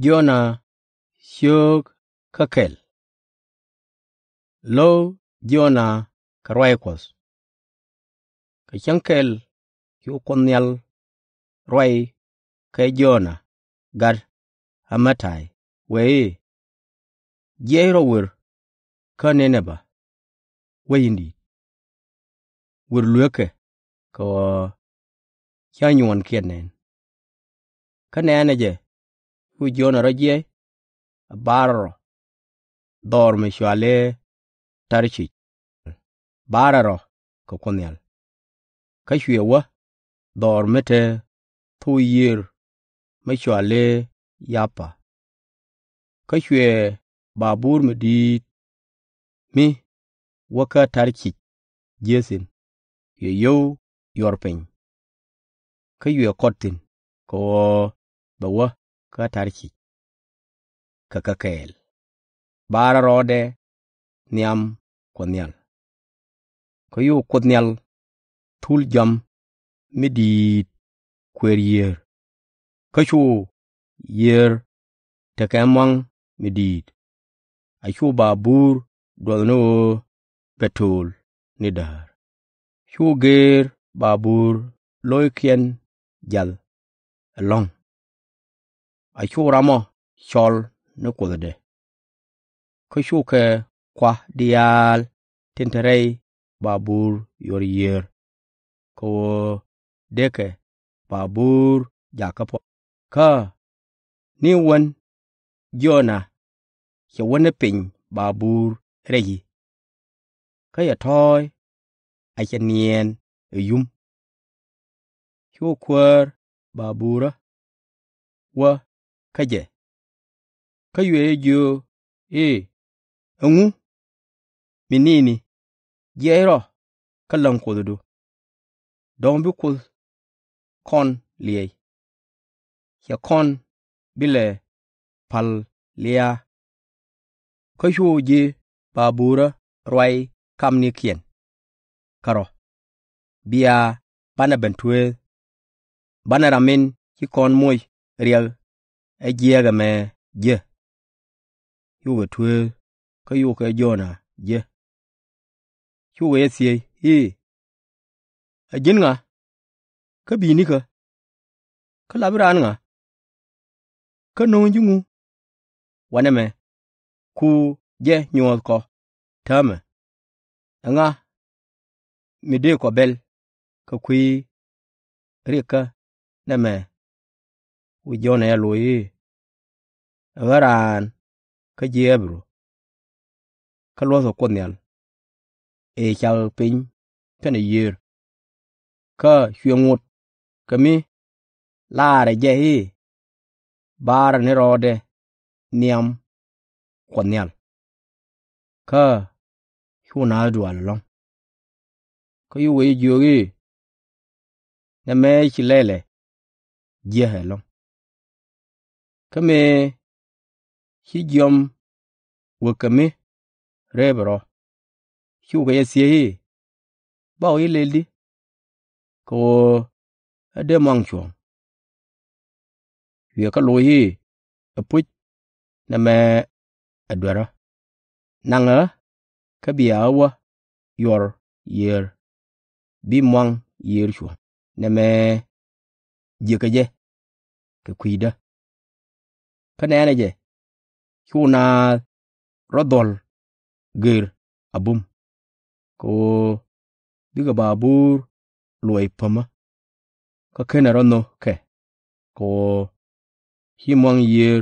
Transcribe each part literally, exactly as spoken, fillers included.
Jona ciöök kä kɛl. Lo̱w Jona kɛ ruac Kuɔth. Kɛ cäŋ kɛl cu Kuoth Nhial ruac kɛ Jona gat Amätay, wëë i̱, Jiɛc rɔ wër kä Ninɛbä wec in di̱i̱t, wër luekɛ, kɛ ɣöö cä nyuɔɔnkiɛn nɛn. Kä nɛɛnɛ jɛ, cu Jona rɔ jiɛc, a baarɛ rɔ dhɔr mi cɔal i̱ Tarcic, baarɛ rɔ kɛ Kuoth Nhial. Kä cuɛ wä dhɔr mi te thok yiër mi cɔal i̱ Yapa. Kä cuɛ babuur mi di̱i̱t mi wä kä Tarcic jiääth thi̱n, cuɛ yio̱w yuɔr piny. Kä cuɛ kɔt thi̱n kɛ ɣöö bɛ wä kä Tarcic kɛ kɛ kɛɛl, baarɛ rɔɔdɛ nhiam Kuɔth Nhial. Kä cu Kuoth Nhial thul jiɔam mi di̱i̱t kuëër yiër. Kä cu yiër tekɛ muaŋ mi di̱i̱t, a cu babuur duɔth ni ɣöö bɛ to̱o̱l ni däär. Cu gëër babuur lo̱ckiɛn jiath ɛlɔ̱ŋ. A cu ramɔ cɔl ni kuothdɛ. Kä cukɛ kua diaal tin te rɛy babuur yuɔr yiër, kɛ ɣöö dëkɛ babuur jakä puɔ̱th. Kä ni wän Jona cɛ wä ni piny babuur rɛc i̱, kä cɛ tɔ̱ɔ̱c a cɛ niɛɛn ɛ yum. Cu kuäär babuurä wä kä jɛ, kä cuɛ jɛ jiök i̱, Ɛŋu mi ni̱ni jiɛc rɔ kä läŋ kuothdu? Dɔ̱ŋ bi Kuoth kɔn liɛc, cɛ kɔn bi lɛ pa̱l lia̱a̱. Kä cu ji̱ babuurä ruac kamnikiɛn kärɔ̱, bia banɛ ben tueeth, banɛ ram in ci kɔn moc riɛk ɛ jiääk ɛmɛ jiäk. Cukɛ tueeth, kä cukɛ Jona jiäk. Cukɛ jɛ thiec i̱, Ɛ ji̱n ŋa, kä bi̱i̱ nikä? Kä lapä raan ŋa? Kä no̱o̱ŋ ji̱ ŋu wanɛ mɛ, ku jɛ nyuɔ̱th kɔ täämɛ? Ɛŋa mi dëë kɔ bɛl kɛ kui̱ rikä nɛmɛ? Cu Jona jɛ loc i̱, Ɛ ɣän raan kä ji̱ Ɣi-bɛ-ru, kä luɔ̱thkɛ Kuoth Nhial, ëë cak piny kɛnɛ yiër. Kä cuɛ ŋot kɛ mi laarɛ jɛ i̱, Baarɛ ni rɔɔdɛ nhiam Kuɔth Nhial. Kä cu naath dual ɛlɔ̱ŋ. Kä cukɛ jɛ jiök i̱, Nɛmɛ ci lɛlɛ jiäk ɛlɔ̱ŋ. Kä mëë ci jiɔam wekɛ mi reepɛ rɔ, cukɛ jɛ thiec i̱, Bakɔ ji̱ lël di̱? Kɛ ɣöö ɛ dee muaŋ cuɔ̱ɔ̱ŋ. Cuɛ kɛ loc i̱, Ɛpuc, nɛmɛ ɛ duerä. Naŋɛ ɣä, kä bia ɣä wä yuɔr yiër, bi muaŋ yiër cuɔ̱ŋ. Nɛmɛ jiäkä jɛ kɛ kui̱dä. Kä nɛɛnɛ jɛ, cu naath rɔ dhɔl gër a bum, kɛ ɣöö bikɛ babuur luɔc pämä, kä /kenɛ rɔ nhökɛ, kɛ ɣöö ci muaŋ yiër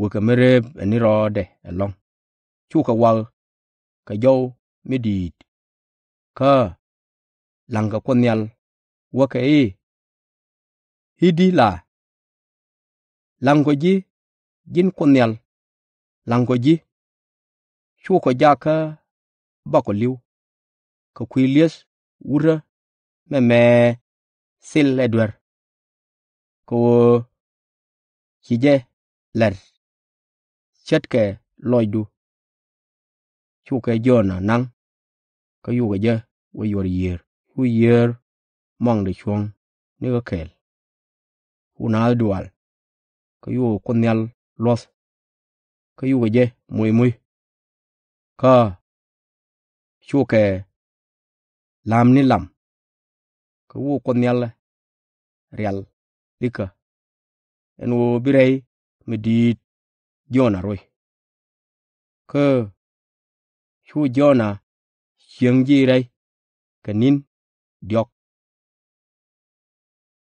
wekɛ mi reep ɛ ni rɔɔdɛ ɛlɔ̱ŋ. Cukɛ wak kɛ jɔw mi di̱i̱t, kä la̱ŋkɛ Kuoth Nhial wäkɛ i̱, I̱di la? La̱ŋkɔ ji̱, ji̱n Kuoth Nhial, la̱ŋkɔ ji̱. Cukɔ jakä bakɔ li̱w, kɛ kui̱ li̱eth wutdä mɛmɛ thil ɛ duer, kɛ ɣöö ci jɛ la̱t ce̱tkɛ lɔcdu. Cukɛ Jona naŋ, kä cukɛ jɛ wä yuɔr yiër. Cu yiër muaŋdɛ cuɔ̱ŋ ni kä kɛl. Cu naath dual, kä cu Kuoth Nhial luɔ̱th, kä cukɛ jɛ moc muc. Kä cukɛ la̱m ni lam, kɛ ɣöö Kuoth Nhial ɛ rialikä, ɛn ɣöö bi rɛy mi di̱i̱t Jona roc. Kä cu Jona cieŋ ji̱ rɛy kɛ ni̱n diɔ̱k.